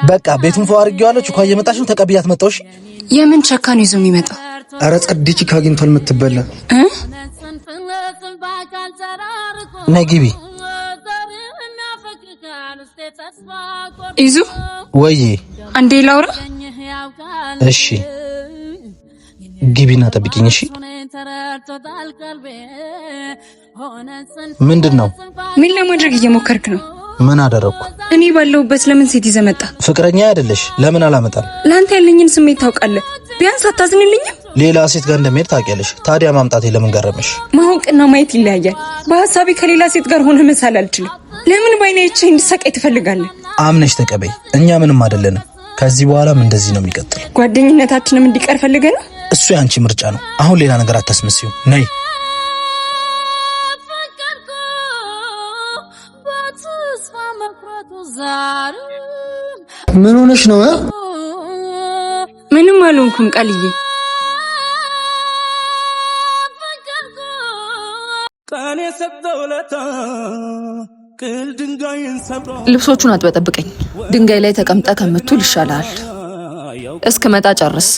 በቃ ቤቱን ፎ አድርጌዋለሁ። ቹካ እየመጣች ነው። ተቀብያት መጣሁ። እሺ የምን ቸካ ነው ይዞ የሚመጣው? ኧረ ጸዴ ቺካ አግኝቷል የምትበላ። ነይ ግቢ። ይዙ ወይ አንዴ ላውራ። እሺ ግቢና ጠብቂኝ። እሺ ምንድን ነው? ምን ለማድረግ እየሞከርክ ነው? ምን አደረግኩ? እኔ ባለሁበት ለምን ሴት ይዘህ መጣ? ፍቅረኛ አይደለሽ? ለምን አላመጣም? ለአንተ ያለኝን ስሜት ታውቃለህ። ቢያንስ አታዝንልኝም? ሌላ ሴት ጋር እንደሚሄድ ታውቂያለሽ። ታዲያ ማምጣቴ ለምን ገረመሽ? ማወቅና ማየት ይለያያል። በሀሳቤ ከሌላ ሴት ጋር ሆነ መሳል አልችልም። ለምን ባይኔ አይቼ እንድሰቃይ ትፈልጋለህ? አምነሽ ተቀበይ። እኛ ምንም አይደለንም። ከዚህ በኋላም እንደዚህ ነው የሚቀጥለው። ጓደኝነታችንም እንዲቀር ፈልገህ ነው? እሱ የአንቺ ምርጫ ነው። አሁን ሌላ ነገር አታስመስዩ። ነይ። ምን ሆነሽ ነው? ምንም አልሆንኩም ቃልዬ። ልብሶቹን አጥበህ ጠብቀኝ። ድንጋይ ላይ ተቀምጠ ከምትውል ይሻላል። እስክመጣ ጨርስ።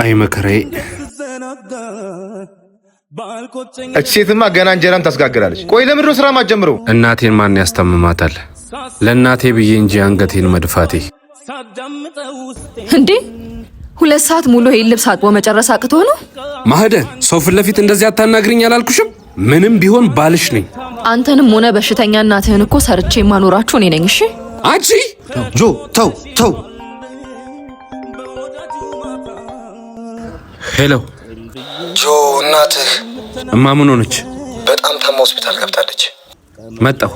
አይ መከራዬ! እች ሴትማ ገና እንጀራም ታስጋግራለች። ቆይ ለምንድን ነው ስራ ማትጀምረው? እናቴን ማን ያስታምማታል? ለእናቴ ብዬ እንጂ አንገቴን መድፋቴ። እንዴ 2 ሰዓት ሙሉ ይሄን ልብስ አጥቦ መጨረስ አቅቶ ነው? ማህደር፣ ሰው ፊት ለፊት እንደዚህ አታናግሪኝ አላልኩሽም? ምንም ቢሆን ባልሽ ነኝ። አንተንም ሆነ በሽተኛ እናትህን እኮ ሰርቼ የማኖራችሁ እኔ ነኝ። እሺ አንቺ ጆ ተው ተው። Hello ጆ፣ እናትህ እማ ምን ሆነች? በጣም ታማ ሆስፒታል ገብታለች። መጣሁ።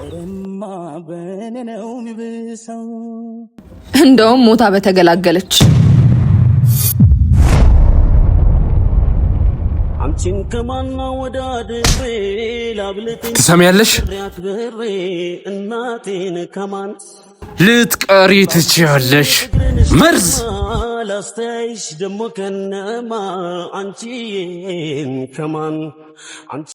እንደውም ሞታ በተገላገለች። ትሰሚያለሽ? ልትቀሪ ትችያለሽ። መርዝ ላስተያይሽ ደሞ ከነማ አንቺን ከማን።